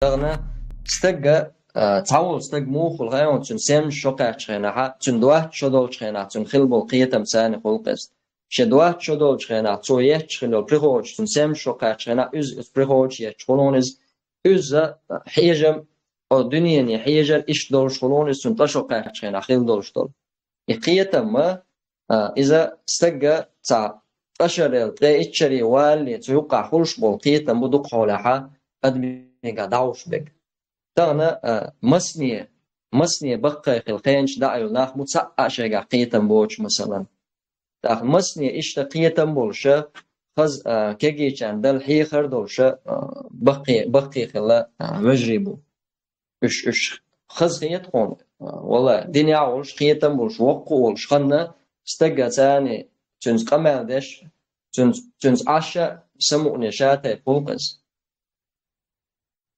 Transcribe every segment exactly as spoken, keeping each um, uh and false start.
Тахана стага, а, цхьавола стаг муха хуьлу хаьий хьуна, цуьнан семамаш шо кхаьччу хенахь, цуьнан доццуш шо долчу хенахь, цуьнан хилла болу кхетам царна хуьлу-кх иза. Шен доццуш шо долчу хенахь, цо етташ хилла йолу приходаш, цуьнан семамаш шо кхаьччу хенахь, иза оцу приходаш етташ хуьлу хьуна иза. Иза, а, хьежам, о, дуьнене хьежар иштта долуш хуьлу хьуна иза, цуьнан ткъа шо кхаьччу хенахь хилла долуш долу. И кхетам ма, а, иза стага цхьа ткъа шарел, ткъе итт шаре валале, цу юккъахь хуьлуш болу кхетам бу дукха хьолехь адамига дӀахьуш берг. Тахана, а, масане, масане баккхий хилла хенаш дӀа а йолу нах бу цхьа а шайгахь кхетам боцуш, масалан. ТӀаккха масане иштта кхетам болуша, хаза, а, кегийчарна дала хьехар долуша, а, баккхий, баккхий хилла, а, вежарий бу. Уьш, уьш хаза хета хьуна, а, валла, динехь а волуш, кхетам болуш, воккха а волуш ханна, стага царна цуьнца къамел деш, цуьнца, цуьнца Ӏаш а, самукъане ша тайпа хуьлу-кх иза.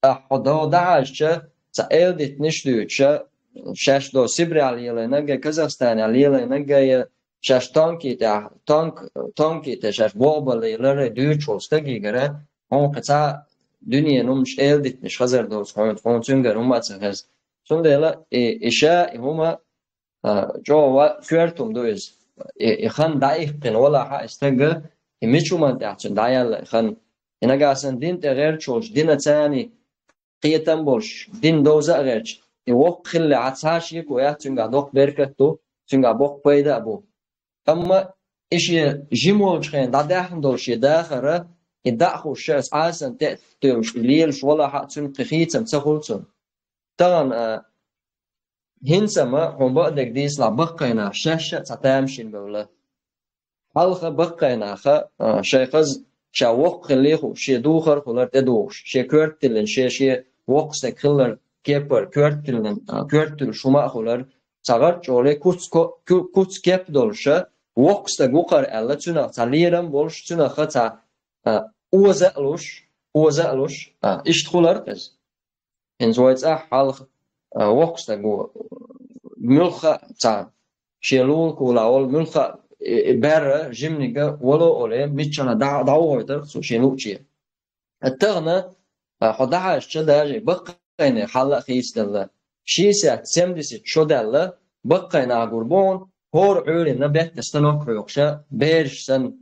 Ахьа хьо догӀу дӀахьаьжча, цхьа эладитанаш дуьйцуша, шаьш до Сибрехь лелийнарг а, Казахстанехь лелийнарг а, я шаьш тонкий тӀехь, тонк-, тонкий тӀехь шаьш бохбалла ларай дуьйцуш волу стагигара, хьуна кхин цхьа дуьненан хӀуманаш, эладитанаш хазар доцу хьуна, хьуна цуьнгара хӀума а ца хеза. Цундела и, и ша, и хӀума а, чӀогӀа ва-, коьрта хӀума ду иза. И, и хан дӀаиккхина валахь а и стага, и мича хӀуманна тӀехь цуьнан дӀаяьлла и хан. И нагахь санна дин тӀе гӀерташ волчу дина царна кхетам болуш, дин довза а гӀерташ, и воккха хиллехь, цхьа шеко яц, цуьнгахь доккха беркат ду, цуьнгахь боккха пайда а бу. Амма и шен жима волчу хенахь дӀадаьхна долу шен дахар, и дӀа а хууш, ша аса Ӏасан тӀе а тоьлуш, и лелаш валахь а, цуьнан кхин хийцам ца хуьлу цунна. Тахана, а, ХӀинца ма хьуна бакъдерг дийцалахь, баккхий нах шаьш а цхьа тамашийна бевлла. Хьалха баккхий наха, а, шайн хаза, ша воккха хиллий хууш, шен духар а хуьлура тӀедухуш, шен коьрта тиллина, шен, шен воккха стаг хилларан кепара коьрта тиллина, а, коьрта туьллуш хӀума а хуьлура, цхьа гӀарчӀ олий куц ко-, ку-, куц кеп долуша, воккха стаг ву-кх хӀара аьлла, цуьнах цхьа лерам болуш, цуьнах цхьа, а, оза а луш, оза а луш, а, иштта хуьлура-кх иза. ХӀинца вай цӀахь хьалха, а, воккха стаг ву. Муьлхха а цхьа шен лулахула волу, муьлхха а, и, и баьрра жиманиг а вало а олий, миччахьа дӀа-, дӀавохуьйтура-кх цо шен лууче. Тахана, а, хьо дӀахьаьжча, даже баккхий нехан хьал а хийцаделла. Шестьдесят, семьдесят шо даьлла, баккхий нах гур бу хьуна, хӀора Ӏуьйранна беттан станок хьоькхуша, бераш санна,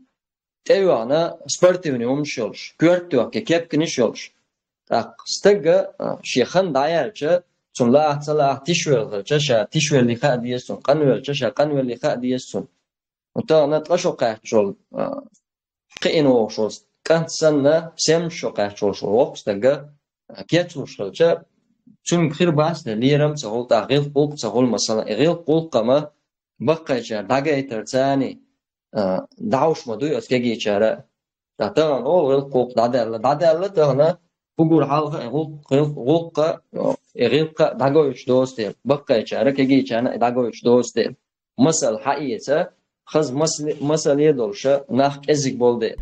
тӀейогӀна спортивный хӀуманаш йолуш, коьрта тоьхна кепканаш йолуш. ТӀаккха стага, а, шен хан дӀаяьлча, цунна лаахь ца лаахь тишвелла хилча, ша тишвеллий хаа деза цунна, къанвелча, ша къанвеллий хаа деза цунна. Тахана ткъа шо кхаьчча волу, а, кхиъна вогӀуш волу кӀант санна, семамаш шо кхаьчча волуш волу воккха стага, а, кечлуш хилча, цуьнга хир бац те, лерам а ца хуьлу, тӀаккха гӀиллакх-гӀуллакх а ца хуьлу, масала, и гӀиллакх-гӀуллакх ма баккхийчара дӀагайтар царна, а, дӀахьуш ма дуй оцу кегийчара. Ткъа тахана олу гӀиллакх-гӀуллакх дӀадаьлла, дӀадаьлла тахана, уггар хьалха и гӀуллакх, гӀуллакх, гӀуллакх а, и гӀиллакх а дӀагойтуш доцу те, баккхийчара, кегийчарна и дӀагойтуш доцу те. Масал хьаэца, хаза масале, масале долуша, нах кӀезиг болу де.